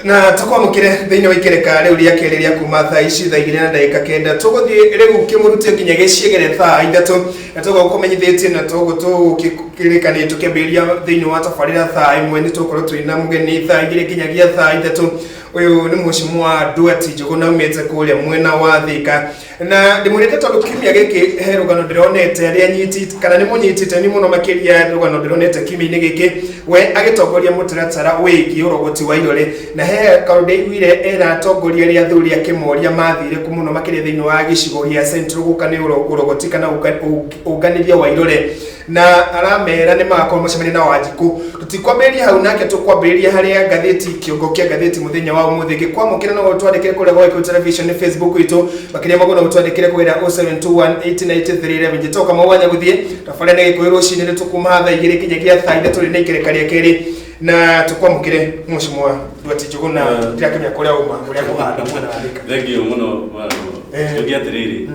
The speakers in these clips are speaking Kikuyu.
Na tũkwamũkĩre thĩinĩ wa ikereka rĩu rĩa kerĩ rĩa kuma thaa ici 2:09. Tũgũthiĩ rĩu kĩmũrutio nginya gĩciegere thaa 3, na tũgũkorwo kũmenyithĩtie na toguo tũgũkĩrĩkanĩte tũkĩambĩrĩria thĩinĩ wa tabarĩra thaa 1 nĩ tũgũkorwo twĩna mũgeni 2:00 nginyagia thaa 3. Ũyũ nĩ Mheshimiwa Duarte Njũgũna aumĩte kũrĩa mwena wa Thika, na ndĩmwĩrĩte tondũ kiumia gĩkĩ he rũgano ndĩronete arĩa nyiti kana nĩ mũnyitĩte ni mũno makĩria rũgano ndĩronete kiumia-inĩ gĩkĩ we agĩtongoria mũtaratara wĩgiĩ ũrogoti wa irore, na he kaũndũ ndaiguire era atongoria arĩa athuri akĩmoria mathire kũ mũno makĩria thĩinĩ wa gĩcigo gĩa Central gũka nĩ ũrogoti kana ũnganĩria wa irore, na aramera nĩ magakorwo macemania na Wanjikũ. Tũtikwambĩrĩria hau nake, tũkwambĩrĩria harĩa ngathĩti, kĩongo kĩa ngathĩti mũthenya wa ũmũthĩ. Gĩkwamũkĩra no twandĩkĩre kũrĩa gwa Gĩkũyũ Television Facebook itũ, makĩria maguo no twandĩkĩre kũgerera 0721890311. Njĩtagwo Kamau wa Nyagũthiĩ, tabarĩra nĩ Gĩkũyũ Rũcinĩ. Nĩ tũkuma 2:00 nginyagia 3:00 na ikereka rĩa kerĩ, na tũkwamũkĩre Mheshimiwa Duarte Njũgũna. Ndirakĩmenya kũrĩa uma, ũrĩa kũhana mwena wa Thika. Thank you mũno mwana. Njuge atĩrĩrĩ,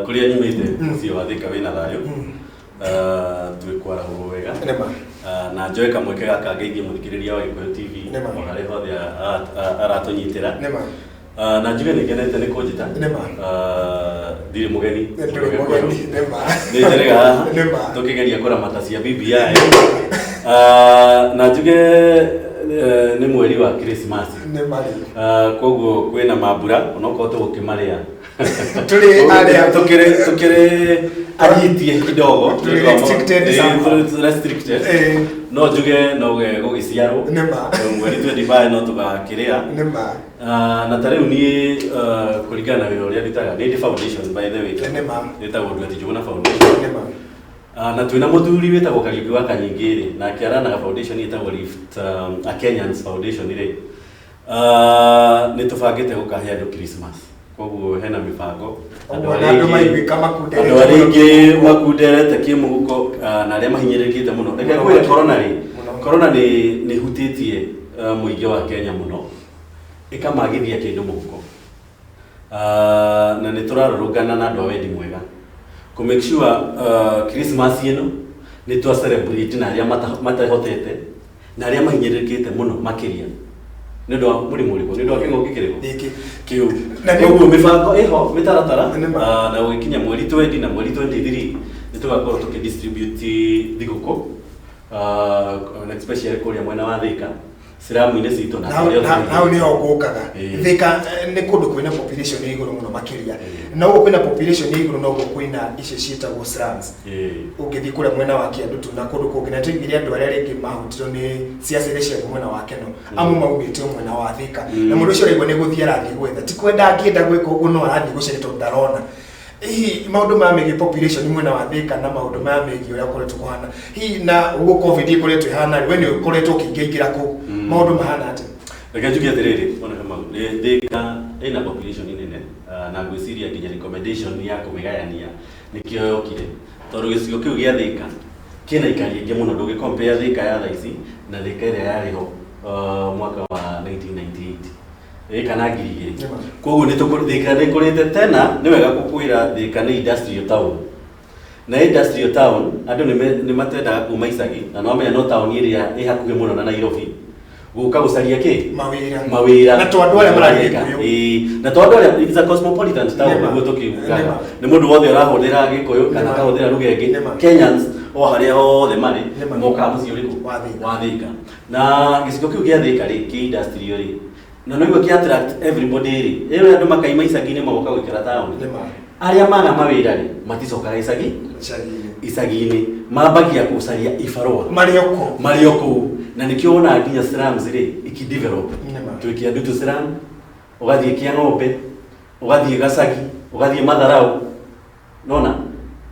kũrĩa nyumĩte mũciĩ wa Thika wĩna thayũ. Twĩ kwarahũrwo wega. Nĩma. Na njoe kamweke gaka ngeithie mũthikĩrĩria wa Gĩkũyũ TV Nĩma. o harĩa hothe aratũnyitĩra. Nĩma. Na njuge nĩ ngenete nĩ kũnjĩta. Nĩma. Ndirĩ mũgeni. Ndũrĩ mũgeni, nĩma. Nĩ njerega haha Nĩma. tũkĩgeria kũramata cia BBI. Na njuge nĩ mweri wa Christmas. Nĩma rĩ. Koguo kwĩna mambura onokorwo tũgũkĩmarĩa Tũrĩ arĩa tukĩrĩ anyitie kidogo. Tũrĩ restricted somehow. Tũrĩ restricted. No njuge no gũgĩciarwo Nĩma. mweri 25 no tũgakĩrĩa. Nĩma. Na ta rĩu niĩ, kũringana na wĩra ũrĩa ndutaga, nĩ ndĩ foundation, by the way, Nĩma. ĩtagwo Duarte Njũgũna Foundation. Nĩma. Na twĩna mũthuri wĩtagwo Kariũki wa Kanyingĩ rĩ, nake aranaga foundation ĩtagwo Lift a Kenyans Foundation rĩ. Nĩ tũbangĩte gũkahe andũ Christmas, koguo hena mĩbango. Ũguo na andũ maiguĩka makunderete. Andũ arĩa aingĩ makunderete kĩmũhuko, na arĩa mahinyĩrĩrĩkĩte mũno. Reke Mũno ngwĩre makĩria. corona rĩ, Mũno. corona nĩ hutĩtie mũingĩ wa Kenya mũno, ĩkamagithia kĩndũ mũhuko. Na nĩ tũrarũrũngana na andũ a wendi mwega kũ make sure Christmas ĩno nĩ twa celebrate na arĩa matehotete na arĩa mahinyĩrĩrĩkĩte mũno makĩria nĩ ũndũ wa mũrimũ ũrĩkũ, nĩ ũndũ wa kĩng'ũki kĩrĩkũ Gĩkĩ. kĩu. Na nĩ- Koguo mĩbango ĩho, mĩtaratara. Nĩ ma. Na gũgĩkinya mweri 20 na mweri 23 nĩ tũgakorwo tũkĩdistribute thigũkũ, na especially kũrĩa mwena wa Thika slum-inĩ citũ na Hau kũrĩa hau nĩho ngũkaga. Thika nĩ kũndũ kwĩna population ĩ igũrũ mũno makĩria, na ũguo kwĩna population ĩ igũrũ noguo kwĩna icio ciĩtagwo slums. Ũngĩthiĩ kũrĩa mwena wa Kĩandutu na kũndũ kũngĩ, na tũiguire andũ arĩa rĩngĩ mahutirio nĩ ciaca iria ciarĩ mwena wa Keno, amwe maumĩte o mwena wa Thika, na mũndũ ũcio ũraigua nĩ gũthiĩ arathiĩ gwetha, ti kwenda angĩenda gwĩka ũguo, no arathiĩ gũcaria tondũ ndarona. Hihi maũndũ maya megiĩ population mwena wa Thika na maũndũ maya megiĩ ũrĩa ũkoretwo kũhana, hihi na ũguo COVID ĩkoretwo ĩhana rĩ, we nĩ ũkoretwo ũkĩingĩraingĩra kũu, maũndũ mahana atĩa? Reke njuge atĩrĩrĩ, ona Kamau, nĩ Thika ĩna population nene, na ngwĩciria nginya recommendation ya kũmĩgayania nĩkĩo yokire, tondũ gĩcigo kĩu gĩa Thika kĩna aikari aingĩ mũno. Ndũngĩ compare Thika ya thaa ici na Thika ĩrĩa yarĩ ho mwaka wa 1998 kana 2000. Nĩma. Koguo nĩ Thika nĩ ĩkũrĩte. Tena nĩ wega gũkwĩra Thika nĩ industrial town, na industrial town andũ nĩ matendaga kuma icagi, na no menya no taũni ĩrĩa ĩ hakuhĩ mũno na Nairobi gũka gũcaria kĩ? Mawĩra. Mawĩra. Na to andũ arĩa mararia Gĩkũyũ. Ĩĩ, na to andũ arĩa, it's a cosmopolitan town. Nĩma. Nĩguo tũkiugaga Nĩma. nĩ mũndũ wothe ũrahũthĩra Gĩkũyũ kana Nĩma. akahũthĩra lugha ĩngĩ. Nĩma. Kenyans o harĩa hothe marĩ Nĩma. mokaga mũciĩ ũrĩkũ? Wa Thika. Wa Thika. Na gĩcigo kĩu gĩa Thika rĩ, kĩ industrial rĩ, na noiguo kĩ attract everybody rĩ, ĩyo andũ makaima icagi-inĩ magoka gũikara taũni. Nĩma. Arĩa maga mawĩra rĩ, maticokaga icagi icagi-inĩ. Icagi-inĩ mambagia gũcaria ibarũa marĩ o kũu. Marĩ o kũu, na nĩkĩo wonaga nginya slums rĩ ikidevelop. Nĩma. Twĩ Kĩandutu slum, ũgathiĩ Kĩa Ng'ombe, ũgathiĩ Gacagi, ũgathiĩ Matharau, nona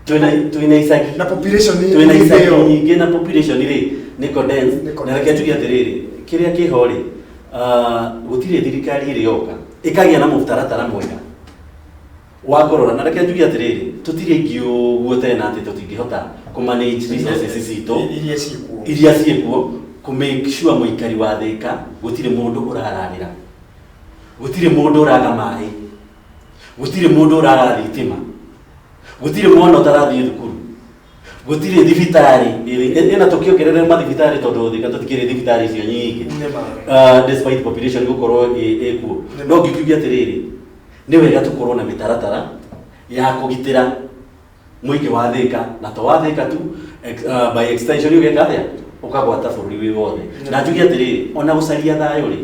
twĩna icagi na population nĩ twĩna icagi ĩyo. Nyingĩ na population rĩ nĩ condensed. Nĩ Na reke njuge atĩrĩrĩ, kĩrĩa kĩho rĩ, gũtirĩ thirikari ĩrĩ yoka ĩkagĩa na mũtaratara mwega wa kũrora. Na reke njuge atĩrĩrĩ, tũtirĩ aingĩ ũguo tena atĩ tũtingĩhota kũ manage resources citũ iria ciĩkuo. Iria ciĩkuo, kũ make sure mũikari wa Thika gũtirĩ mũndũ ũrararĩra, gũtirĩ mũndũ ũraga maĩ, gũtirĩ mũndũ ũraga thitima, gũtirĩ mwana ũtarathiĩ thukuru. Gũtirĩ thibitarĩ ĩna tũkĩongerere mathibitarĩ tondũ Thika tũtikĩrĩ thibitarĩ icio nyingĩ. Nĩma. Despite population gũkorwo ĩkuo. Nĩma. No ngĩkiuge atĩrĩrĩ, nĩ wega tũkorwo na mĩtaratara ya kũgitĩra mũingĩ wa Thika, na to wa Thika tu, by extension ũgeka atĩa, ũkagwata bũrũri wĩ wothe. Na njuge atĩrĩrĩ, ona gũcaria thayũ rĩ,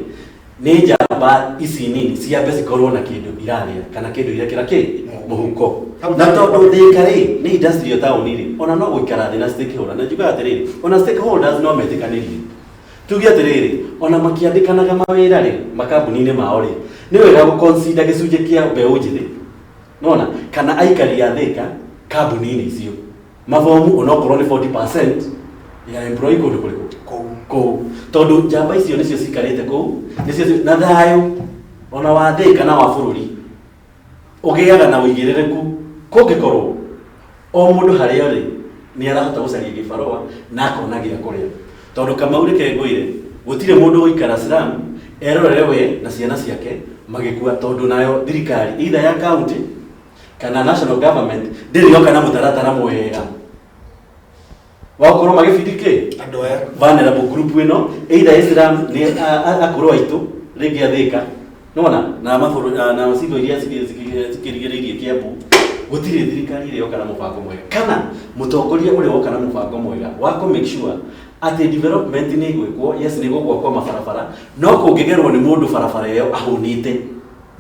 nĩ njamba ici nini ciambe cikorwo na kĩndũ irarĩa kana kĩndũ irekĩra kĩ mũhuko. Na tondũ Thika rĩ nĩ industrial town rĩ, ona no gũikara thĩ na stakeholder, na njugaga atĩrĩrĩ, ona stakeholders no metĩkanĩrie. Tuge atĩrĩrĩ, ona makĩandĩkanaga mawĩra rĩ makambuni-inĩ mao rĩ, nĩ wega gũ-consider gĩcunjĩ kĩa mbeũ njĩthĩ, nona kana aikari a Thika kambuni-inĩ icio, mabomu onokorwo nĩ 40% ya employee kũndũ kũrĩkũ? Kũu. Kũu, tondũ njamba icio nĩcio cikarĩte kũu, nĩcio na thayũ ona wa Thika na wa bũrũri ũgĩaga na ũigĩrĩrĩku kũngĩkorwo o mũndũ harĩa arĩ nĩ arahota gũcaria gĩbarũa na akona gĩa kũrĩa. Tondũ Kamau reke ngwĩre, gũtirĩ mũndũ ũgũikara slum erorere we na ciana ciake magĩkua, tondũ nayo thirikari either ya county kana national government ndĩrĩ yoka na mũtaratara mwega wa gũkorwo magĩbidi kĩ andũ aya vulnerable group ĩno, either Islam nĩ akũrũ aitũ rĩngĩ a Thika, nona na mabũrũri na cigo iria cikĩrigĩrĩirie Kiambu, gũtirĩ thirikari ĩrĩa yoka na mũbango mwega kana mũtongoria ũrĩa woka na mũbango mwega wa kũ make sure atĩ development nĩ ĩgwĩkwo. Yes, nĩ gũgwakwo mabarabara, no kũngĩgerwo nĩ mũndũ barabara ĩyo ahũnĩte,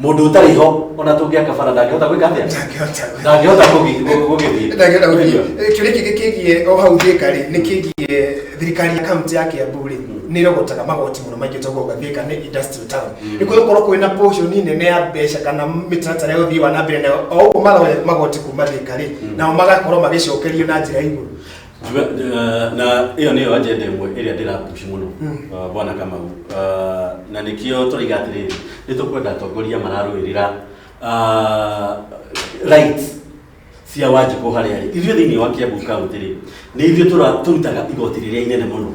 mũndũ ũtarĩ ho, ona tũngĩaka bara ndangĩhota gwĩka atĩa? Ndangĩhota. Ndangĩhota gũgĩthiĩ. Ndangĩhota gũthiĩ. Kĩũria kĩngĩ kĩgiĩ o hau Thika rĩ, nĩ kĩgiĩ thirikari ya kaunti ya Kiambu rĩ, nĩ ĩrogotaga magoti mũno maingĩ tondũ gũka Thika nĩ industrial town. Nĩ gũkorwo kwĩna portion nene ya mbeca kana mĩtaratara ya ũthii wa na mbere, nayo o ũguo maroya magoti kuma Thika rĩ, nao magakorwo magĩcokerio na njĩra ya igũrũ. Na ĩyo nĩyo agenda ĩmwe ĩrĩa ndĩrapush mũno, bwana Kamau, na nĩkĩo tũraiga atĩrĩrĩ, nĩ tũkwenda atongoria mararũĩrĩra rights cia Wanjikũ harĩa arĩ. Ithuĩ thĩinĩ wa Kiambu County rĩ, nĩ ithuĩ tũrutaga igoti rĩrĩa inene mũno.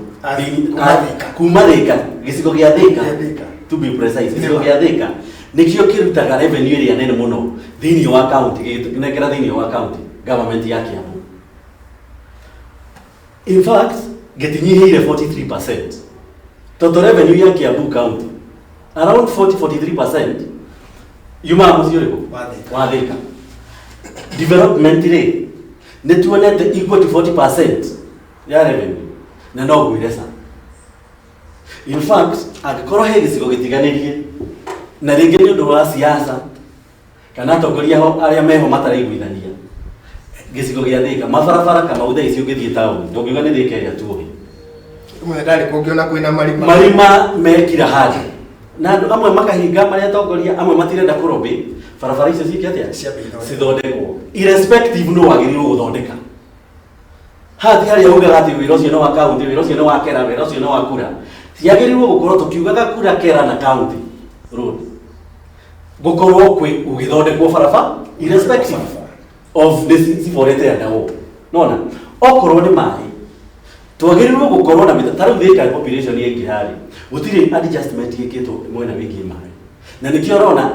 Kuma Thika. Kuma Thika, gĩcigo gĩa Thika. Gĩa Thika. To be precise, gĩcigo gĩa Thika nĩkĩo kĩrutaga revenue ĩrĩa nene mũno thĩinĩ wa county, gĩgĩtũnengera thĩinĩ wa county government ya Kiambu. In fact, gĩtinyihĩire 43%. Total revenue ya Kiambu County around 40-43% yumaga mũciĩ ũrĩkũ? Wa Thika. Wa Thika. Development rĩ, nĩ tuonete equal to 40% ya revenue, na no ngwĩre ca, in fact, angĩkorwo he gĩcigo gĩtiganĩrie na rĩngĩ nĩ ũndũ wa siasa kana atongoria ho arĩa meho mataraiguithania, gĩcigo gĩa Thika, mabarabara kama thaa ici ũngĩthiĩ taũni ndũngiuga nĩ Thika ĩrĩa tuoĩ. Rĩmwe ndarĩ kũngĩona kwĩna marima. Marima mekira handũ na andũ amwe makahinga marĩa atongoria amwe matirenda kũrobĩ barabara icio ciĩke atĩa? Ciambe ithondekwo. Cithondekwo irrespective no wagĩrĩirwo gũthondeka. Haha ti harĩa ugaga atĩ wĩra ũcio nĩ wa kaunti, wĩra ũcio nĩ wa kera, wĩra ũcio nĩ wa kura. Ciagĩrĩirwo gũkorwo tũkiugaga kura, kera na county road gũkorwo kwĩ gũgĩthondekwo barabara irrespective of nĩ ciborete andao. Nona okorwo nĩ maĩ, twagĩrĩirwo gũkorwo na mĩta ta rĩu Thika population yaingĩha rĩ, gũtirĩ adjustment ĩkĩtwo mwena wĩgiĩ maĩ, na nĩkĩo ũrona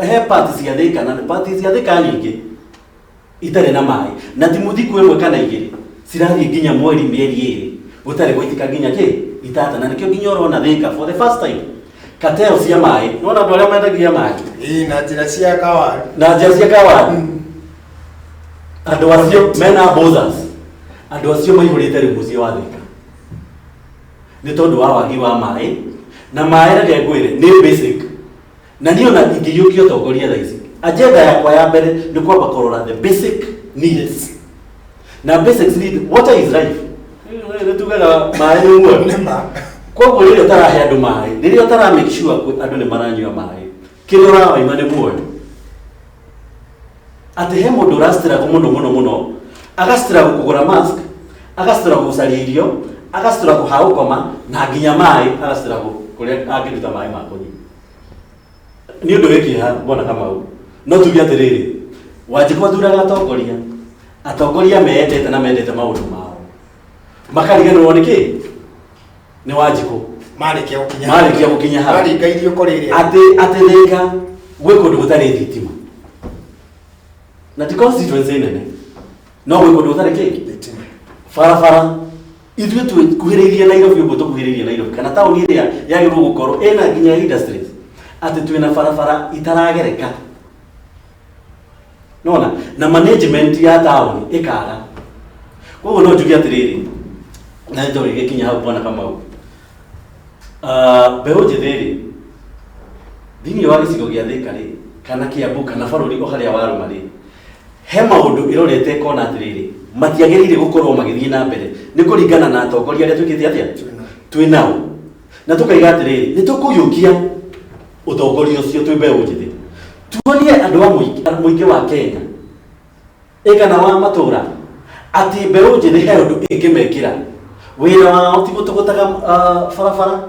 he part cia Thika na part cia Thika nyingĩ itarĩ na maĩ, na ti mũthikũ ĩmwe kana igĩrĩ, cirathiĩ nginya mweri, mĩeri 2 gũtarĩ gũitĩka nginya kĩ itata. Na nĩkĩo nginya ũrona Thika for the first time kateo cia maĩ, nĩwona andũ arĩa mendagia maĩ. Ĩĩ, na njĩra cia kawaru. Na njĩra cia kawaru. Andũ acio mena bozas, andũ acio maihũrĩte rĩu mũciĩ wa Thika nĩ tondũ wa wagi wa maĩ. Na maĩ, reke ngwĩre, nĩ basic, na niĩ ona ingĩiyũkia ũtongoria thaa ici, agenda yakwa ya mbere nĩ kwamba kũrora the basic needs. Na basic need, water is life. Nĩ tugaga maĩ nĩ muoyo. Nĩma. Koguo rĩrĩa ũtarahe andũ maĩ, rĩrĩa ũtara make sure andũ nĩ maranyua maĩ, kĩrĩa ũrawaima nĩ muoyo. Atĩ he mũndũ ũrastruggle mũno mũno mũno, agastruggle kũgũra mask, agastruggle gũcaria irio, agastruggle ha gũkoma, na nginya maĩ agastruggle kũrĩa angĩruta maĩ ma kũnyua. Nĩ ũndũ wĩ kĩeha, bwana Kamau. No tuge atĩrĩrĩ, Wanjikũ athuraga atongoria, atongoria meyendete na mendete maũndũ mao, makariganĩrwo nĩ kĩ nĩ Wanjikũ. Marĩkia gũkinya. Marĩkia gũkinya hau. Marĩka iriũko rĩrĩa. Atĩ Thika gwĩ kũndũ gũtarĩ thitima, na ti constituency nene, no gwĩ kũndũ gũtarĩ kĩ Thitima. Barabara ithuĩ twĩkuhĩrĩirie Nairobi ũguo, tũkuhĩrĩirie Nairobi kana taũni ĩrĩa yagĩrĩirwo gũkorwo ĩna nginya industries, atĩ twĩna barabara itaragereka nona na management ya taũni ĩkaga. Koguo no njuge atĩrĩrĩ, na nĩ tũrĩgĩkinya hau, bwana Kamau, mbeũ njĩthĩ rĩ, thĩinĩ wa gĩcigo gĩa Thĩka rĩ, kana Kiambu, kana bũrũri o harĩa warũma rĩ, he maũndũ ĩrorete ĩkona atĩrĩrĩ, matiagĩrĩire gũkorwo magĩthiĩ na mbere nĩ kũringana na atongoria arĩa twĩkĩte atĩa twĩ nao, na tũkaiga atĩrĩrĩ, nĩ tũkũiyũkia ũtongoria ũcio twĩ mbeũ njĩthĩ, tuonie andũ a mũingĩ wa Kenya ĩ kana wa matũra atĩ mbeũ njĩthĩ he ũndũ ĩngĩmekĩra. Wĩra wao ti gũtũgũtaga barabara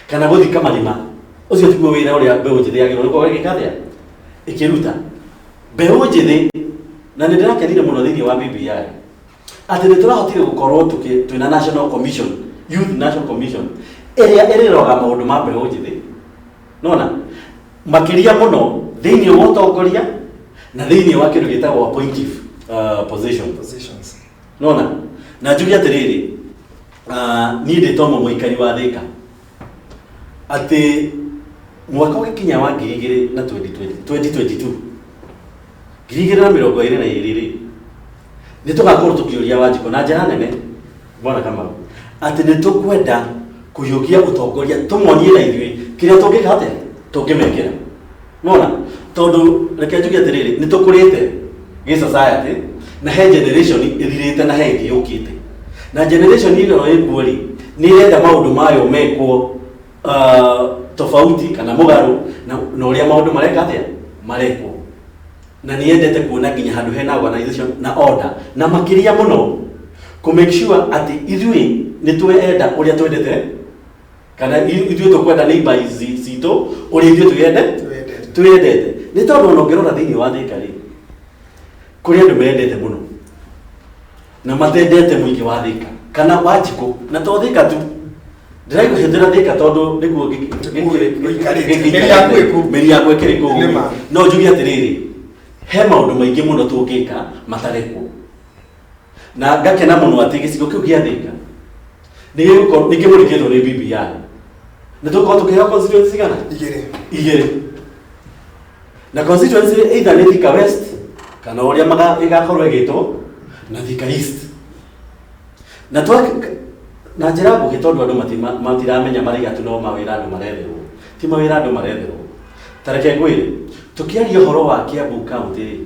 kana gũthika marima. Ũcio tiguo wĩra ũrĩa mbeũ njĩthĩ yagĩrĩirwo gũkorwo ĩgĩka atĩa, ĩkĩruta. Mbeũ njĩthĩ, na nĩ ndĩrakenire mũno thĩinĩ wa BBI atĩ nĩ tũrahotire gũkorwo twĩna National Commission, Youth National Commission, ĩrĩa ĩrĩroga maũndũ ma mbeũ njĩthĩ, nona makĩria mũno thĩinĩ wa ũtongoria na thĩinĩ wa kĩndũ gĩtagwo appointive position. Positions. Nona na njuge atĩrĩrĩ, niĩ ndĩ ta ũmwe mũikari wa Thĩka, atĩ mwaka ũgĩkinya wa ngiri igĩrĩ na 2022, 2022 rĩ, nĩ tũgakorwo tũkĩũria Wanjikũ na njĩra nene, bwana Kamau, atĩ nĩ tũkwenda kũhiũkia ũtongoria, tũmonie na ithuĩ kĩrĩa tũngĩka atĩa, tũngĩmekĩra. Nona tondũ reke njuge atĩrĩrĩ, nĩ tũkũrĩte gĩ society, na he generation ĩthirĩte na he ĩngĩ yũkĩte, na generation ĩno ĩkuo rĩ, nĩ ĩrenda maũndũ mayo mekwo tofauti kana mũgarũ na ũrĩa maũndũ mareka atĩa, marekwo, na nĩ yendete kuona nginya handũ hena organization na order, na makĩria mũno kũ make sure atĩ ithuĩ nĩ twenda ũrĩa twendete, kana ithuĩ tũkwenda neighbor citũ ũrĩa ithuĩ twĩende Twendete. Twĩendete. Nĩ tondũ ona ũngĩrora thĩinĩ wa Thĩka rĩ, kũrĩ andũ mendete mũno na matendete mũingĩ wa Thĩka kana Wanjikũ, na to Thĩka tu, ndĩraigua hĩndĩra Thĩka tondũ nĩguo Ũikarĩte. Mĩri yaku ĩ kũu. Mĩri yakwa ĩkĩrĩ kũu. Nĩ ma. No njuge atĩrĩrĩ, he maũndũ maingĩ mũno tũngĩka matarekwo, na ngakena mũno atĩ gĩcigo kĩu gĩa Thĩka nĩ gĩgũkorwo nĩ kĩmũrĩkĩtwo nĩ BBI, nĩ tũgũkorwo tũkĩheo constituency cigana? Igĩrĩ. Igĩrĩ, na constituency either nĩ Thika West kana ũrĩa ĩgakorwo ĩgĩtwo na Thika East, na twa na njĩra nguhĩ, tondũ andũ matiramenya, maraiga tu no mawĩra andũ maretherwo. Ti mawĩra andũ maretherwo. Ta reke ngwĩre, tũkĩaria ũhoro wa Kiambu County rĩ,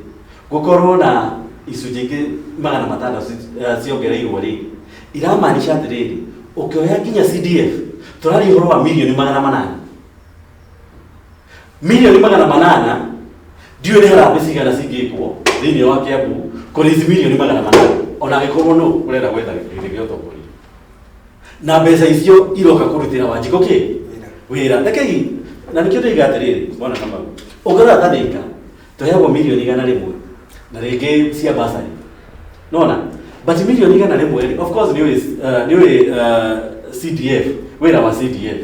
gũkorwo na icunjĩ ingĩ 600 ciongereirwo rĩ, iramaanisha atĩrĩrĩ, ũkĩoya nginya CDF tũraria ũhoro wa mirioni 800, mirioni 800. Ndiũĩ nĩ harambĩ cigana cingĩkwo thĩinĩ wa Kiambu kũrĩ ici mirioni 800, ona angĩkorwo nũ ũrenda gwetha gĩtĩ gĩa ũtongoria, na mbeca icio iroka kũrutĩra Wanjikũ kĩ Wĩra. Wĩra. Rekei na nĩkĩo ndĩiga atĩrĩrĩ, bwana Kamau, ũngĩrora ta Thĩka tũheagwo mirioni 100 na rĩngĩ cia basari, nona, but mirioni 100 rĩ, of course nĩũĩ CDF, wĩra wa CDF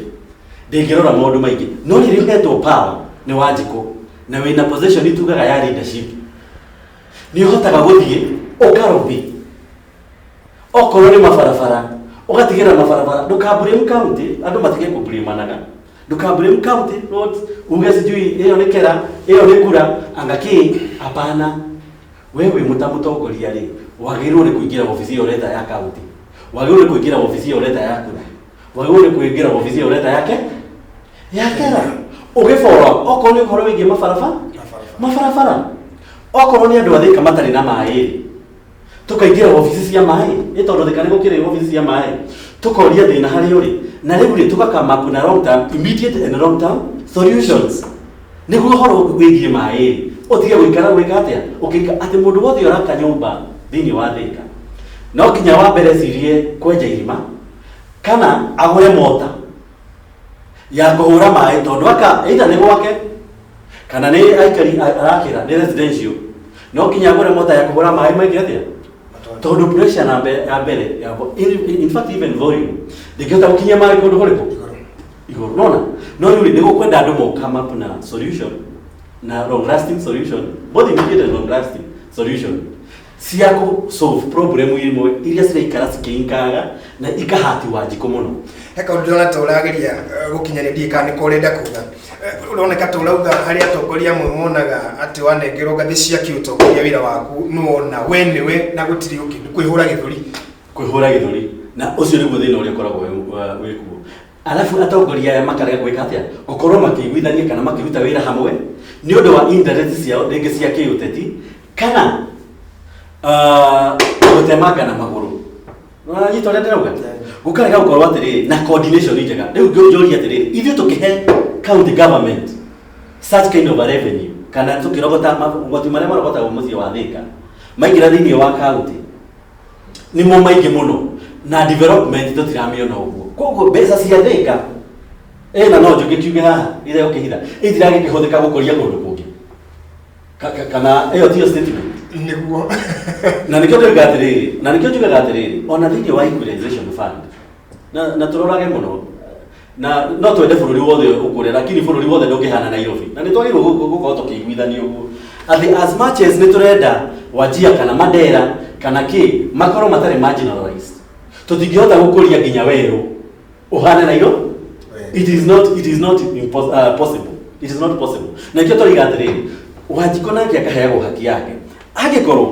ndĩngĩrora maũndũ maingĩ, no rĩrĩa ũhetwo power nĩ Wanjikũ na wĩna position itugaga ya leadership, nĩ ũhotaga gũthiĩ ũkarobi okorwo nĩ mabarabara, ũgatigĩrĩra mabarabara. Ndũka blame county, andũ matige kũblamanaga. Ndũka blame county roads, uge sijui ĩyo nĩ kera, ĩyo nĩ kura anga kĩ. Hapana, we wĩ mũta mũtongoria rĩ, wagĩrĩirwo nĩ kũingĩra wabici ĩyo ũreta ya county, wagĩrĩirwo nĩ kũingĩra wabici ĩyo ũreta ya kura, wagĩrĩirwo nĩ kũingĩra wabici ĩyo ũreta yake ya kera, ũgĩbora okorwo nĩ ũhoro wĩgiĩ mabarabara. Mabarabara. Mabarabara, okorwo nĩ andũ a Thĩka matarĩ na maĩ rĩ, tũkaingĩra wabici cia maĩ, nĩ tondũ Thĩka nĩ gũkĩrĩ wabici cia maĩ, tũkoria thĩna harĩa ũrĩ, na rĩu rĩ, tũgaka up na long term, immediate and long term solutions, nĩguo ũhoro wĩgiĩ maĩ rĩ, ũtige gũikara gwĩka atĩa, ũkĩika atĩ mũndũ wothe ũraka nyũmba thĩinĩ wa Thĩka no nginya wa mbere cirie kwenja irima kana agũre mota ya kũhũra maĩ, tondũ aka either nĩ gwake kana nĩ aikari arakĩra, nĩ residential, no nginya agũre mota ya kũhũra maĩ maingĩ atĩa, tondũ pressure na ya mbere ya in fact even volume ndĩngĩhota gũkinyia maĩ kũndũ kũrĩkũ. Igũrũ. Igũrũ, nona no rĩu rĩ, nĩ gũkwenda andũ mo come up na solution, na long lasting solution, both immediate and long lasting solution. Cia kũ solve problem imwe iria ciraikara cikĩinkaga na ikahati Wanjikũ mũno. He kaũndũ ndĩrona ta ũrageria gũkinyania, ndiĩ kana nĩko ũrenda kuga. Ũroneka ta ũrauga harĩ atongoria amwe monaga atĩ wanengerwo ngathĩ cia kĩũtongoria wĩra waku nĩwona we nĩwe na gũtirĩ ũngĩ, nĩ kwĩhũra gĩthũri. Kwĩhũra gĩthũri, na ũcio nĩguo thĩna ũrĩa ũkoragwo wĩkuo. Arabu atongoria aya makarega gwĩka atĩa? Gũkorwo makĩiguithania kana makĩruta wĩra hamwe nĩ ũndũ wa interest ciao rĩngĩ cia kĩũteti kana gũtemanga na magũrũ. Ũranyita ũrĩa ndĩrauga? Gũkarega gũkorwo atĩrĩrĩ na coordination njega. Rĩu ngĩũria atĩrĩrĩ, ithuĩ tũkĩhe county government such kind of a revenue kana tũkĩrogota magoti marĩa marogotagwo mũciĩ wa Thĩka maingĩra thĩinĩ wa county nĩmo maingĩ mũno na development tũtiramĩona ũguo. Koguo mbeca cia Thĩka ĩna no njũke kiuge haha itegũkĩhitha itiragĩkĩhũthĩka gũkũria kũndũ kũngĩ. Kana ĩyo tiyo statement? Nĩguo. Na nĩkĩo njugaga atĩrĩrĩ, na nĩkĩo njugaga atĩrĩrĩ, ona thĩinĩ wa equalization fund na tũrorage mũno, na no twende bũrũri wothe ũkũre, lakini bũrũri wothe ndũngĩhana Nairobi, na nĩ twagĩrĩirwo gũkorwo tũkĩiguithania ũguo atĩ as much as nĩ tũrenda Wajir kana Mandera kana kĩ makorwo matarĩ marginalized, tũtingĩhota gũkũria nginya werũ ũhane Nairobi. It is not possible. It is not possible. Na ikĩo tũraiga atĩrĩrĩ, Wanjikũ nake akaheagwo haki yake. Angĩkorwo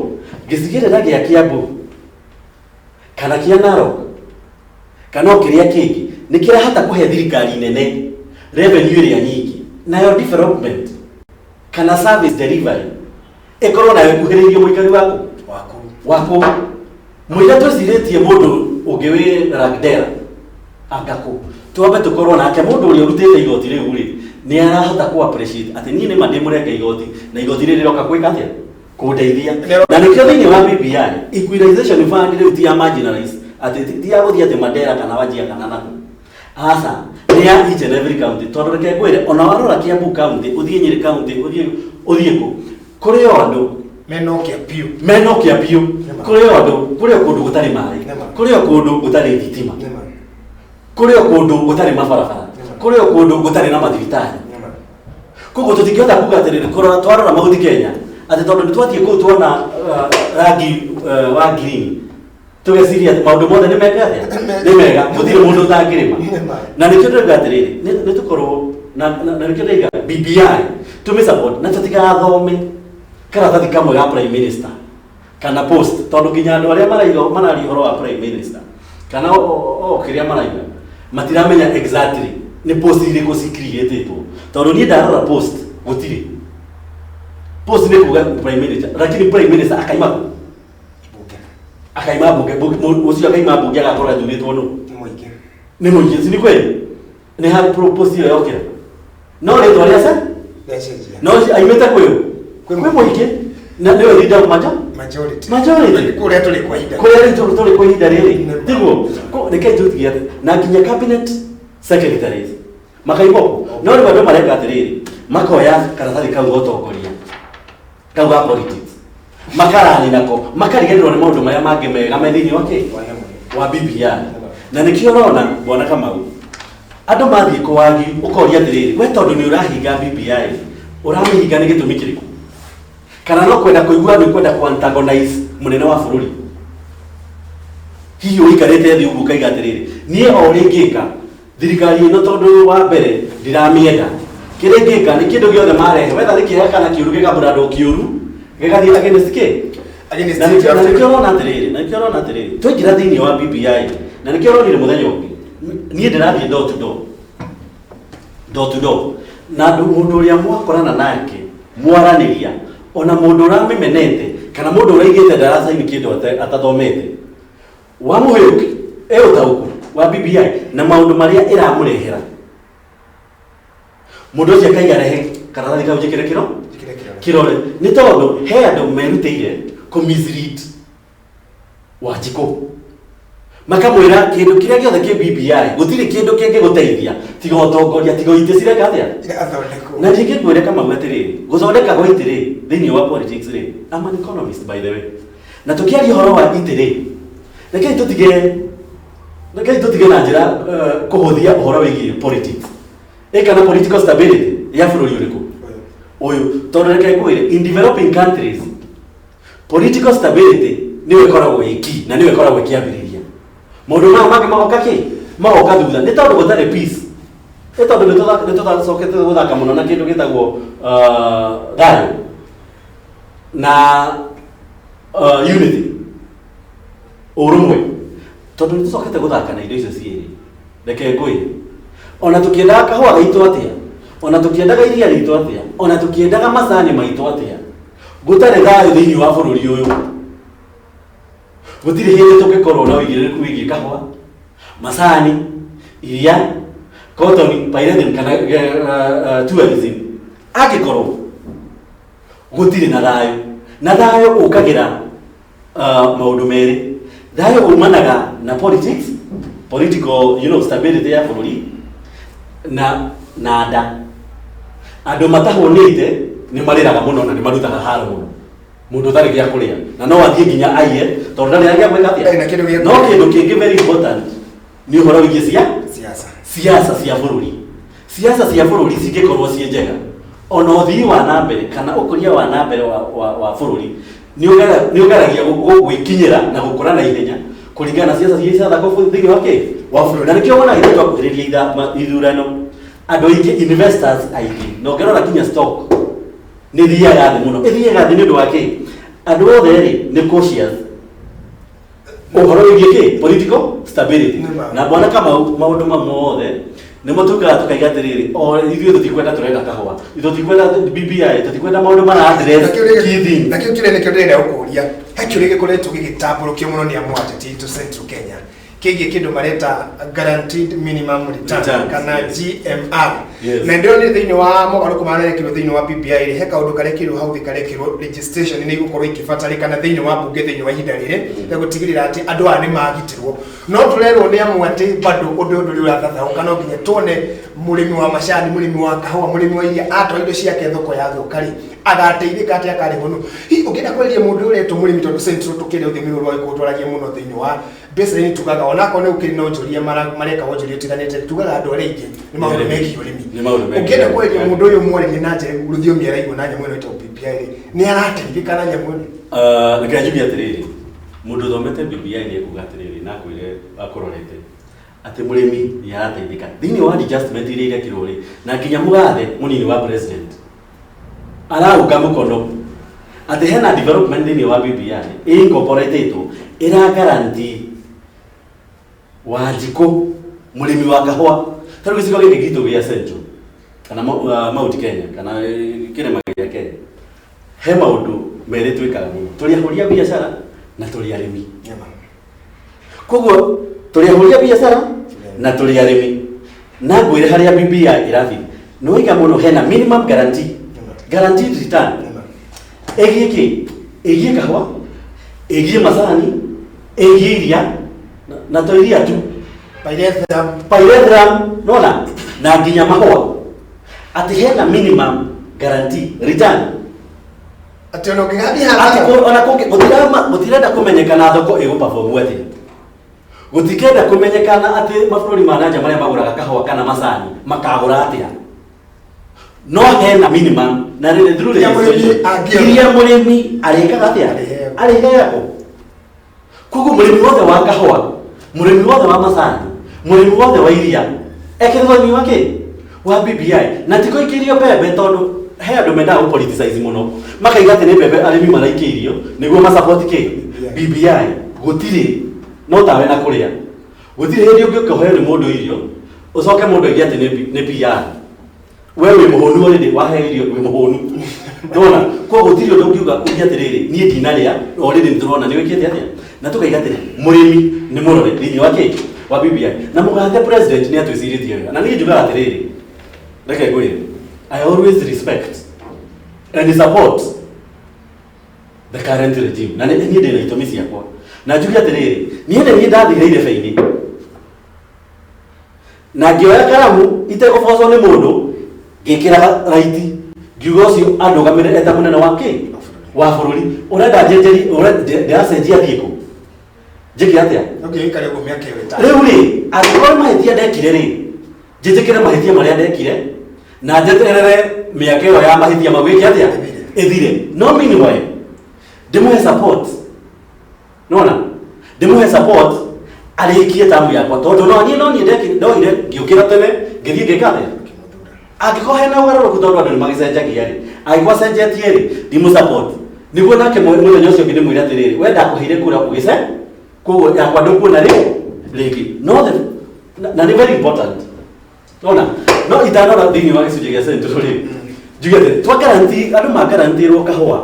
gĩcigĩrĩra gĩa Kiambu kana kĩa Narok kana o kĩrĩa kĩngĩ nĩ kĩrahota kũhe thirikari nene revenue ĩrĩa nyingĩ, nayo development kana service delivery ĩkorwo nayo ĩkuhĩrĩirie mũikari waku waku waku mũira. Twĩcirĩtie mũndũ ũngĩ wĩ Lagdera angakũ twambe tũkorwo nake mũndũ ũrĩa ũrutĩte igoti rĩu rĩ nĩ arahota ku appreciate atĩ niĩ nĩma ndĩmũrenge igoti na igoti rĩrĩ rĩroka gwĩka atĩa, kũndeithia. Na nĩkĩo thĩinĩ wa BBI equalization fund rĩu ti ya marginalized, atĩ ti ya gũthiĩ atĩ Mandera kana Wajir kana naku, aca, nĩ ya each and every county. Tondũ reke ngwĩre, ona warora Kiambu county, ũthiĩ Nyĩrĩ county, ũthiĩ kũ, kũrĩ o andũ menokia biũ. Menokia biũ. Nĩma. Kũrĩ o andũ, kũrĩ o kũndũ gũtarĩ maĩ, Nĩma. kũrĩ o kũndũ gũtarĩ thitima, Nĩma. kũrĩ o kũndũ gũtarĩ mabarabara, Nĩma. kũrĩ o kũndũ gũtarĩ na mathibitarĩ. Nĩma. Koguo tũtingĩhota kuga atĩrĩrĩ, kũrora twarora Mount Kenya atĩ tondũ nĩ twathiĩ kũu tuona rangi wa green tũgeciria atĩ maũndũ mothe nĩ meka atĩa, nĩ mega, gũtirĩ mũndũ ũtangĩrĩma. Nĩma. Na nĩkĩo ndĩrauga atĩrĩrĩ, nĩ tũkorwo na nĩkĩo ndĩrauga BBI tũmĩ support na tũtigathome karatathi kamwe ga prime minister kana post, tondũ nginya andũ arĩa maraiga mararia ũhoro wa prime minister kana o kĩrĩa maraiga matiramenya exactly nĩ post irĩkũ cicreatĩtwo. Tondũ niĩ ndarora post, gũtirĩ post nĩ kuga prime minister, lakini prime minister akaima kũ? Bunge. Akaima bunge. Ũcio akaima bunge agakorwo athurĩtwo nũ? Nĩ mũingĩ. Nĩ mũingĩ, si nĩ kweli? Nĩ harĩ post ĩyo yokĩra no rĩtwa rĩa se Rĩacenjia. No aimĩte kwĩ ũ? Kwĩ kwĩ mũingĩ, na nĩwe leader of majority. Majority. Kũrĩa tũrĩ kwa ihinda. Kũrĩa rĩu tũrĩ kwa ihinda rĩrĩ. Nĩma. Tiguo? Rekei tũtige atĩ na nginya cabinet secretaries makaigwo kũ? No rĩu andũ mareka atĩrĩrĩ, makoya karatathi kau ga ũtongoria kau ga politics, makarani nako, makariganĩrwo nĩ maũndũ marĩa mangĩ mega me thĩinĩ wa kĩ wa BBI. Na nĩkĩo ũrona, bwana Kamau, andũ mathiĩ kũwagi ũkoria atĩrĩrĩ, we tondũ nĩ ũrahinga BBI, ũramĩhinga nĩ gĩtũmi kĩrĩkũ? Kana no kwenda kũigua nĩ kwenda ku antagonize mũnene wa bũrũri? Hihi ũikarĩte thĩ ũguo ũkaiga atĩrĩrĩ, niĩ o ũrĩa ingĩka thirikari ĩno, tondũ wa mbere ndiramĩenda, kĩrĩa ingĩka nĩ kĩndũ gĩothe marehe wetha nĩ kĩega kana kĩũru, gĩkabrandwo kĩũru, gĩgathiĩ against kĩ? Against Na nĩkĩo the na nĩkĩo ũrona atĩrĩrĩ, na nĩkĩo ũrona atĩrĩrĩ, twaingĩra thĩinĩ wa BBI, na nĩkĩo ũronire mũthenya ũngĩ niĩ ndĩrathiĩ door to door, door to door, na andũ mũndũ ũrĩa mwakorana nake mwaranĩria, ona mũndũ ũramĩmenete kana mũndũ ũraigĩte ndaracaini kĩndũ atathomete, wamũhe ĩ ũtaũku wa BBI na maũndũ marĩa ĩramũrehera, mũndũ ũcio akaiga, "Rehe karatathi kau njĩkĩre kĩro Njĩkĩre kĩrore." Kĩrore. Nĩ tondũ he andũ merutĩire kũ mislead Wanjikũ, makamwĩra kĩndũ kĩrĩa gĩothe kĩ BBI gũtirĩ kĩndũ kĩngĩgũteithia tiga ũtongoria, tiga itĩ cireka atĩa? Irathondekwo. Na ningĩ ngwĩre Kamau atĩrĩrĩ, gũthondeka gwa itĩ rĩ thĩinĩ wa politics rĩ, I'm an economist by the way, na tũkĩaria ũhoro wa itĩ rĩ, rekei tũtige na njĩra kũhũthia ũhoro wĩgiĩ politics ĩ kana political stability ya bũrũri ũrĩkũ ũyũ. Tondũ reke ngwĩre, in developing countries Political stability nĩyo ĩkoragwo ĩ key na nĩyo ĩkoragwo ĩkĩambĩrĩria maũndũ maya mangĩ. Magoka kĩ? Magoka thutha, nĩ tondũ gũtarĩ peace, nĩ tondũ nĩ tũthacokete gũthaka mũno na kĩndũ gĩtagwo thayũ na unity, ũrũmwe, tondũ nĩ tũcokete gũthaka na indo icio cierĩ. Reke ngwĩre, ona tũkĩendaga kahũa gaitũ atĩa, ona tũkĩendaga iria ritũ atĩa, ona tũkĩendaga macani maitũ atĩa, gũtarĩ thayũ thĩinĩ wa bũrũri ũyũ, gũtirĩ hĩndĩ tũngĩkorwo na ũigĩrĩrĩku wĩgiĩ kahũa, macani, iria, cotton, pyrethrum kana tourism, angĩkorwo gũtirĩ na thayũ. Na thayũ ũkagĩra maũndũ merĩ. Thayũ umanaga na politics, political stability ya bũrũri na nda. Andũ matahũnĩte nĩ marĩraga mũno na nĩ marutaga haro mũno. Mũndũ ũtarĩ gĩa kũrĩa na no athiĩ nginya aiye tondũ ndarĩ na gĩa gwĩka Ndarĩ na kĩndũ gĩa atĩa. No kũrĩa. Kĩndũ kĩngĩ very important nĩ ũhoro wĩgiĩ cia siasa. Siasa cia bũrũri. Siasa cia bũrũri cingĩkorwo ciĩ njega, ona ũthii wa na mbere kana ũkũria wa na mbere wa bũrũri nĩ ũgeragia gwĩkinyĩra na gũkũra na ihenya kũringana na siasa ciria cirathakwo thĩinĩ wa kĩ wa bũrũri. Na nĩkĩo wonaga ithuĩ twakuhĩrĩria ithurano, andũ aingĩ, investors aingĩ, na ũngĩrora nginya stock nĩ ithiaga thĩ mũno. Ĩthiaga thĩ nĩ ũndũ wa kĩ? Andũ othe rĩ, nĩ cautious ũhoro wĩgiĩ kĩ? Political stability. Nĩ ma. Na bwana Kamau, maũndũ ma mothe nĩmo tukaga tukaiga atĩrĩrĩ, o ithuĩ tũtikwenda, tũrenda kahũa, ithuĩ tũtikwenda BBI, tũtikwenda maũndũ mara address key things. Na kĩu kĩrĩa nĩkĩo ndĩrenda gũkũria, he kĩũria gĩkoretwo gĩgĩtambũrũkio mũno nĩ amwe ateti aitũ Central Kenya kĩgiĩ kĩndũ mareta guaranteed minimum return, Returns, kana yes. GMR. Yes. Na ndĩronire thĩinĩ wa mogarũrũku marekirwo thĩinĩ wa BBI rĩ, he kaũndũ karekirwo hau thĩ karekirwo registration nĩ igũkorwo ikĩbatarĩkana thĩinĩ wa mbunge thĩinĩ wa ihinda rĩrĩ ya gũtigĩrĩra atĩ andũ aya nĩ magitĩrwo. No tũrerwo nĩ amwe atĩ bado ũndũ ũyũ ndũrĩ ũrathathaũka. No nginya tuone mũrĩmi wa macani, mũrĩmi wa kahũa, mũrĩmi wa iria atwara indo ciake thoko ya thũka rĩ, agateithĩka atĩa, akarĩhwo nũ? Hihi ũngĩenda kwarĩria mũndũ ũyũ ũretwo mũrĩmi, tondũ Central tũkĩrĩa rũthiomi rũrũ rwa Gĩkũyũ twaragia mũno thĩinĩ wa mbeca nĩ tugaga onakorwo nĩ gũkĩrĩ na onjoria mareka wonjoria ũtiganĩte, tugaga andũ arĩa aingĩ nĩ maũndũ megiĩ ũrĩmi. Nĩ maũndũ megiĩ Ũngĩenda ũrĩmi. kwarĩria mũndũ ũyũ, mwarĩrie na njĩra rũthiomi araigua na nyamũ ĩno ĩtagwo BBI rĩ, nĩ arateithĩka na nyamũ ĩno? Reke njuge atĩrĩrĩ, mũndũ ũthomete BBI nĩ ekuga atĩrĩrĩ na akwĩre akũrorete atĩ mũrĩmi nĩ arateithĩka thĩinĩ wa adjustment iria irekirwo rĩ, na nginya mũgathe mũnini wa president arauga mũkono atĩ hena development thĩinĩ wa BBI incorporatetwo ĩra guarantee Wanjikũ mũrĩmi wa kahũa. Tarĩu gĩcigo gĩkĩ gitũ gĩa Central kana Mount Kenya kana kĩrĩma gĩa Kenya, he maũndũ merĩ twĩkaga mũno: tũrĩ ahũri a biacara na tũrĩ arĩmi. Koguo tũrĩ ahũri a biacara na tũrĩ arĩmi, na ngwĩre harĩa BBI ĩrathiĩ nĩ waiga mũno, hena minimum guarantee, guaranteed return ĩgiĩ kĩ? Ĩgiĩ kahũa, ĩgiĩ macani, ĩgiĩ iria, na to iria tu. Pyrethrum. Pyrethrum, nona na nginya mahũa, atĩ hena minimum guarantee return. Atĩ ona ũngĩgathiĩ atĩ hathara. Ona kũngĩ gũtirenda kũmenyekana thoko ĩgũ perform atĩa, gũtikenda kũmenyekana atĩ mabũrũri ma nanja marĩa magũraga kahũa kana macani makagũra atĩa, no hena minimum na rĩrĩ through Iria mũrĩmi registration, angĩona. iria mũrĩmi arĩkaga atĩa? Arĩheagwo. Arĩheagwo. Koguo mũrĩmi wothe wa kahũa, mũrĩmi wothe wa macani, mũrĩmi wothe wa iria ekĩrĩtwo thĩinĩ wa kĩ wa BBI, na ti kũikĩrio mbembe, tondũ he andũ mendaga gũ politicize mũno makaiga atĩ nĩ mbembe arĩmi maraikĩirio nĩguo ma support kĩ? BBI. Gũtirĩ, no tawe na kũrĩa, gũtirĩ hĩndĩ ũngĩũka ũheo nĩ mũndũ irio ũcoke mũndũ oige atĩ nĩ PR. We wĩ mũhũnu already, waheo irio wĩ mũhũnu, nona koguo gũtirĩ ũndũ ũngiuga uge atĩrĩrĩ, niĩ ndinarĩa. Already nĩ tũrona nĩ wĩkĩte atĩa, na tũkaiga atĩrĩ, mũrĩmi nĩ mũrore thĩinĩ wa kĩ wa BBI. Na mũgathe president nĩ atwĩcirĩtie wega, na niĩ njugaga atĩrĩrĩ, reke ngwĩre, I always respect and support the current regime, na niĩ ndĩ na itũmi ciakwa, na njuge atĩrĩrĩ, niĩ nĩ niĩ ndathire irebe-inĩ na ngĩoya karamu itegũbocwo nĩ mũndũ, ngĩkĩra raiti, ngiuga ũcio andũgamĩrĩre eta mũnene wa kĩ wa bũrũri. Ũrenda njenjeri ndĩracenjia thiĩ kũ, njĩke atĩa? No nginya ũikare ũguo mĩaka ĩyo 5. Rĩu rĩ, angĩkorwo nĩ mahĩtia ndekire rĩ, njĩtĩkĩre mahĩtia marĩa ndekire na njeterere mĩaka ĩyo ya mahĩtia mau ĩke atĩa? Ĩthire. No meanwhile, Ndĩmũhe support, nona ndĩmũhe support arĩkie tamu yakwa, tondũ no niĩ ndoire ngĩũkĩra tene, ngĩthiĩ ngĩka atĩa? Angĩkorwo hena ũgarũrũku, tondũ andũ nĩ magĩcenjagia rĩ, angĩkorwo acenjetie rĩ, ndimũ support nĩguo nake mũthenya ũcio ũngĩ ndĩmwĩre atĩrĩrĩ, we ndakũheire kura ũgĩce, koguo yakwa ndũkuona rĩ rĩngĩ. No na nĩ very important ona no itanora thĩinĩ wa gĩcunjĩ gĩa Central rĩ, njuge atĩ twa guarantee andũ magarantirwo kahũa,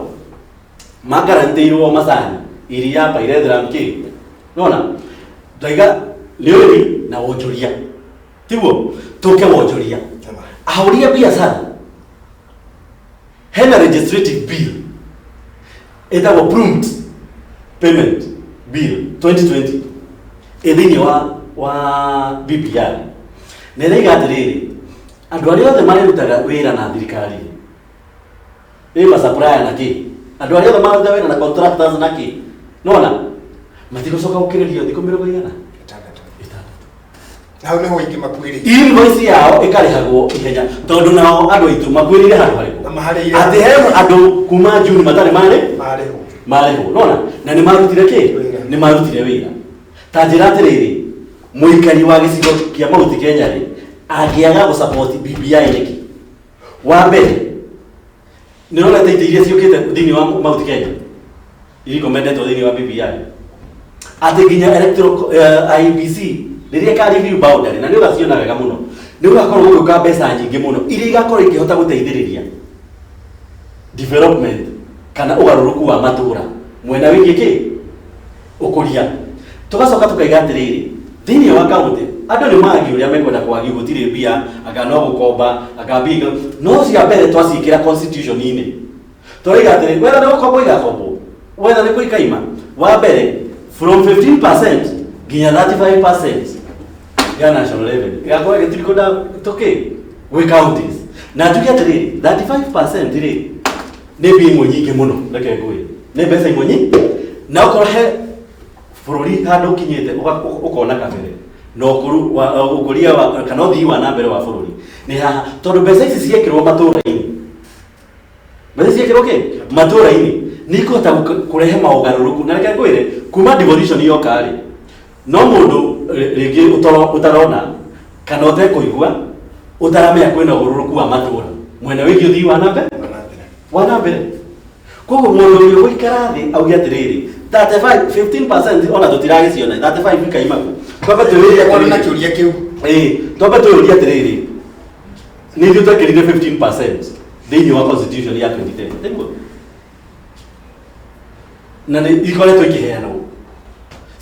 magarantirwo macani, iria, pyrethrum, kĩ nona ndaiga nĩ ũrĩmi na wonjoria, tiguo tũke wonjoria, ahũri a biacara. Hena legislative bill ĩtagwo Prompt Payment Bill 2020 ĩ thĩinĩ wa BBI, na ĩraiga atĩrĩrĩ, andũ arĩa othe marĩrutaga wĩra na thirikari ĩ masupplier na kĩ, andũ arĩa othe marutaga wĩra na contractors na kĩ, nona matigũcoka gũkĩrĩrio thikũ mĩrongo igana 60. 60. Hau nĩho ingĩ makuĩrĩire. Invoice yao ĩkarĩhagwo ihenya, tondũ nao andũ aitũ makuĩrĩire handũ harĩkũ? Na maharĩire. Atĩ he andũ kuma June matarĩ marĩ marĩhwo. Marĩhwo, nona na nĩ marutire kĩ? Wĩra. Nĩ marutire wĩra. Ta njĩra atĩrĩrĩ, mũikari wa gĩcigo kĩa Mount Kenya rĩ, angĩaga gũsupport BBI nĩkĩ? Wa mbere, nĩ ũrona ta itĩ iria ciũkĩte thĩinĩ wa Mount Kenya irikomendetwo thĩinĩ wa BBI, atĩ nginya electoral IEBC rĩrĩa ĩka review boundary, na nĩ ũgaciona wega mũno, nĩ gũgakorwo gũgĩũka mbeca nyingĩ mũno iria igakorwo ikĩhota gũteithĩrĩria development kana ũgarũrũku wa matũra mwena wĩgiĩ kĩ ũkũria. Tũgacoka tũkaiga atĩrĩrĩ, thĩinĩ wa kaunti andũ nĩ magi ũrĩa mekwenda kwagi, gũtirĩ mbia, anga no gũkomba, anga mbia no cia mbere twaciĩkĩra constitution-inĩ. Tũraiga atĩrĩ, wetha nĩ gũkombo igakombwo, wetha nĩ kũikaima. Wa mbere, from 15% nginya 35% ya national revenue ĩgakorwo ĩgĩtirikwo tũkĩ gwĩ counties. Na njuge atĩrĩrĩ, 35% rĩ, nĩ mbia imwe nyingĩ mũno. Reke ngwĩre, nĩ mbeca imwe nyingĩ, na okorwo he bũrũri handũ ũkinyĩte ũkona kabere na ũkũru wa ũkũria wa kana ũthii wa na mbere wa bũrũri nĩ haha, tondũ mbeca ici ciekĩrwo matũra-inĩ, mbeca ciekĩrwo kĩ matũra-inĩ, nĩ ikũhota kũrehe maũgarũrũku. Na reke ngwĩre, kuma devolution yoka rĩ, no mũndũ rĩngĩ ũtarona kana ũtekũigua, ũtaramenya kwĩna ũgarũrũku wa matũra mwena wĩgiĩ ũthii wa na mbere wa na mbere. Koguo mũndũ ũrĩa ũgũikara thĩ auge atĩrĩrĩ, 35 15% ona tũtiragĩciona, 35 ikaima kũ? Twambe twĩyũrie Kwarĩ na atĩrĩrĩ. Kĩũria kĩu. Ĩĩ, twambe twĩyũrie atĩrĩrĩ, nĩ ithuĩ twekĩrire 15% thĩinĩ wa constitution ya 2010, tiguo? Na nĩ ikoretwo ikĩheanwo,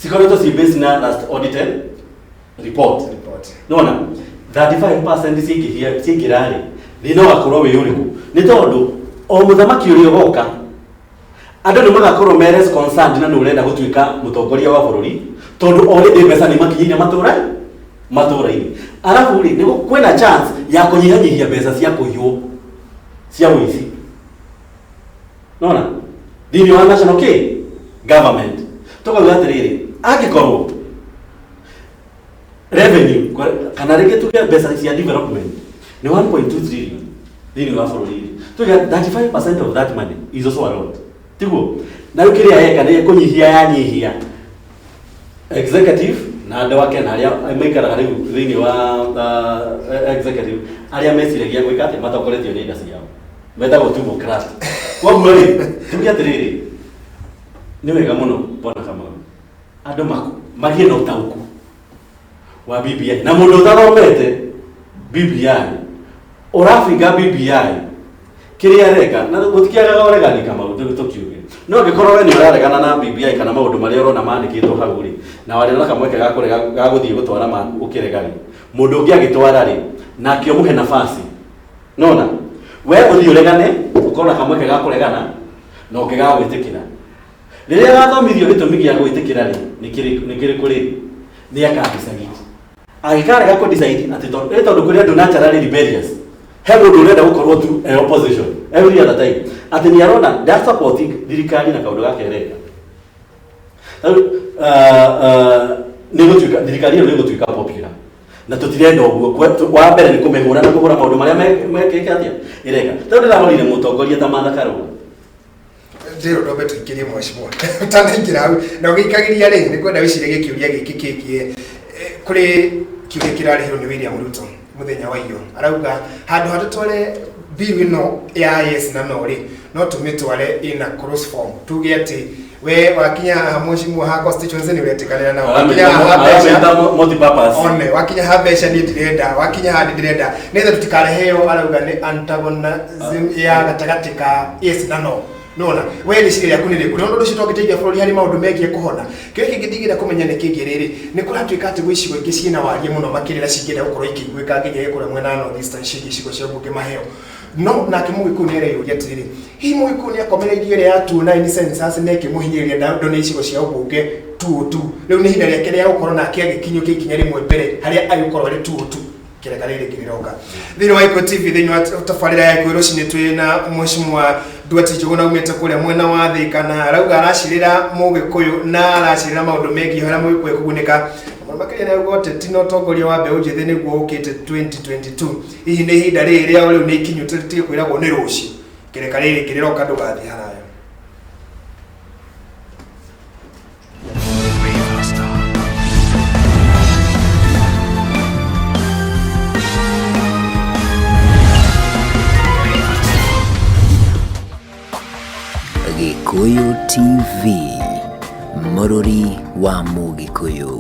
cikoretwo ci based na last audited report. Report. Nona 35% ciingĩhia ciingĩra rĩ, thĩna ũgakorwo wĩ ũrĩkũ? Nĩ tondũ o mũthamaki ũrĩa ũgoka, andũ nĩ magakorwo me less concerned na nĩ ũrenda gũtuĩka mũtongoria wa bũrũri, tondũ already mbeca nĩ makinyĩire matũra-inĩ. Arabu rĩ, nĩ kwĩna chance ya kũnyihanyihia mbeca cia kũiywo, cia ũici, nona thĩinĩ wa national kĩ government. Tũkauga atĩrĩrĩ, angĩkorwo revenue kana rĩngĩ tuge mbeca cia development nĩ 1.2 trillion thĩinĩ wa bũrũri rĩ, tuge 35% of that money is also a lot, tiguo? Na rĩu kĩrĩa yeka nĩ kũnyihia, yanyihia executive na andũ ake na arĩa maikaraga rĩu thĩinĩ wa executive, arĩa meciragia gwĩka atĩ matongoretio nĩ nda ciao, metagwo tumocrat. Koguo rĩ, tuge atĩrĩrĩ, nĩ wega mũno, bwana Kamau, andũ magĩe na ũtaũku wa BBI. Na mũndũ ũtathomete BBI ũrabinga BBI kĩrĩa areka, na gũtikĩagaga ũregani, Kamau, tũkiuge no angĩkorwo we nĩ ũraregana na BBI kana maũndũ marĩa ũrona mandĩkĩtwo hau rĩ, na warĩ na kamweke ga kũrega, ga gũthiĩ gũtwara maku ũkĩrega rĩ, mũndũ ũngĩ agĩtwara rĩ, nake ũmũhe nafasi, nona we ũthiĩ ũregane, ũkorwo na kamweke ga kũregana na ũngĩ ga gwĩtĩkĩra. Rĩrĩa gathomithio gĩtũmi gĩa gwĩtĩkĩra rĩ, nĩ kĩrĩkũ rĩ, nĩ akadecide. Angĩkarega kũ decide atĩ tondũ ĩ tondũ kũrĩ andũ naturally rebellious, he mũndũ ũrenda gũkorwo tu e opposition every other time, atĩ nĩ arona nda support thirikari na kaũndũ gake areka. Rĩu, nĩ gũtuĩka thirikari ĩyo nĩ gũtuĩka popular, na tũtirenda ũguo. Wa mbere nĩ kũmĩhũra na kũhũra maũndũ marĩa mekĩte atĩa ĩreka, tondũ ndĩrarorire mũtongoria ta Martha Karua. Ndĩrwo ndombe tũingĩrie mheshimiwa ũtanaingĩra hau na ũgĩikagĩria rĩ, nĩ kwenda wĩcirie gĩkĩũria gĩkĩ kĩgiĩ kũrĩ kĩũria kĩrarĩhirwo nĩ William Ruto mũthenya wa iyo, arauga handũ ha tũtware bill ĩno ya yes na no rĩ, no tũmĩtware ina cross form, tuge atĩ we wakinya haha mheshimiwa ha constituency nĩ ũretĩkanĩra nao, wakinya haha mbeca Aramĩta multi-purpose. One wakinya ha mbeca niĩ ndirenda, wakinya ha ndĩrenda nĩgetha tũtikareheo, arauga nĩ antagonism ya gatagatĩ ka yes na no. Nona we rĩciria rĩaku nĩ rĩkũ? Nĩ ũndũ ũcio tũngĩteithia bũrũri harĩ maũndũ megiĩ kũhona. Kĩrĩa kĩngĩ ndingĩenda kũmenya nĩ kĩngĩ rĩrĩ, nĩ kũratuĩka atĩ gwĩ icigo ingĩ ciĩna wariĩ mũno makĩria na cingĩenda gũkorwo ikĩiguĩka nginya kũrĩa mwena wa North Eastern ciĩgiĩ icigo cia mbunge maheo. No nake Mũgĩkũyũ nĩ areyũria atĩrĩrĩ, hihi Mũgĩkũyũ nĩ akomereirie ĩrĩa ya 2009 census na ĩkĩmũhinyĩrĩria ndone icigo cia ũmbunge 202? Rĩu nĩ ihinda rĩake rĩa gũkorwo nake agĩkinyũkia ikinya rĩmwe mbere harĩa agĩkorwo arĩ 202. Kĩreka rĩrĩ kĩrĩroka thĩinĩ wa Iko TV, thĩinĩ wa tabarĩra ya Iko rũcinĩ, twĩ na mheshimiwa Nduati Njũgũna umĩte kũrĩa mwena wa Thika, na arauga aracirĩra Mũgĩkũyũ na aracirĩra maũndũ megiĩ harĩa Mũgĩkũyũ ekũgunĩka mũno makĩria nĩ auga ũteti na ũtongoria wa mbeũ njĩthĩ nĩguo ũkĩte 2022. Hihi nĩ ihinda rĩrĩ rĩao rĩu nĩ ikinyu tũtige kwĩragwo nĩ rũciũ? Kĩreka rĩrĩ kĩrĩroka, ndũgathiĩ haraya. Gĩkũyũ TV, mũrũri wa Mũgĩkũyũ.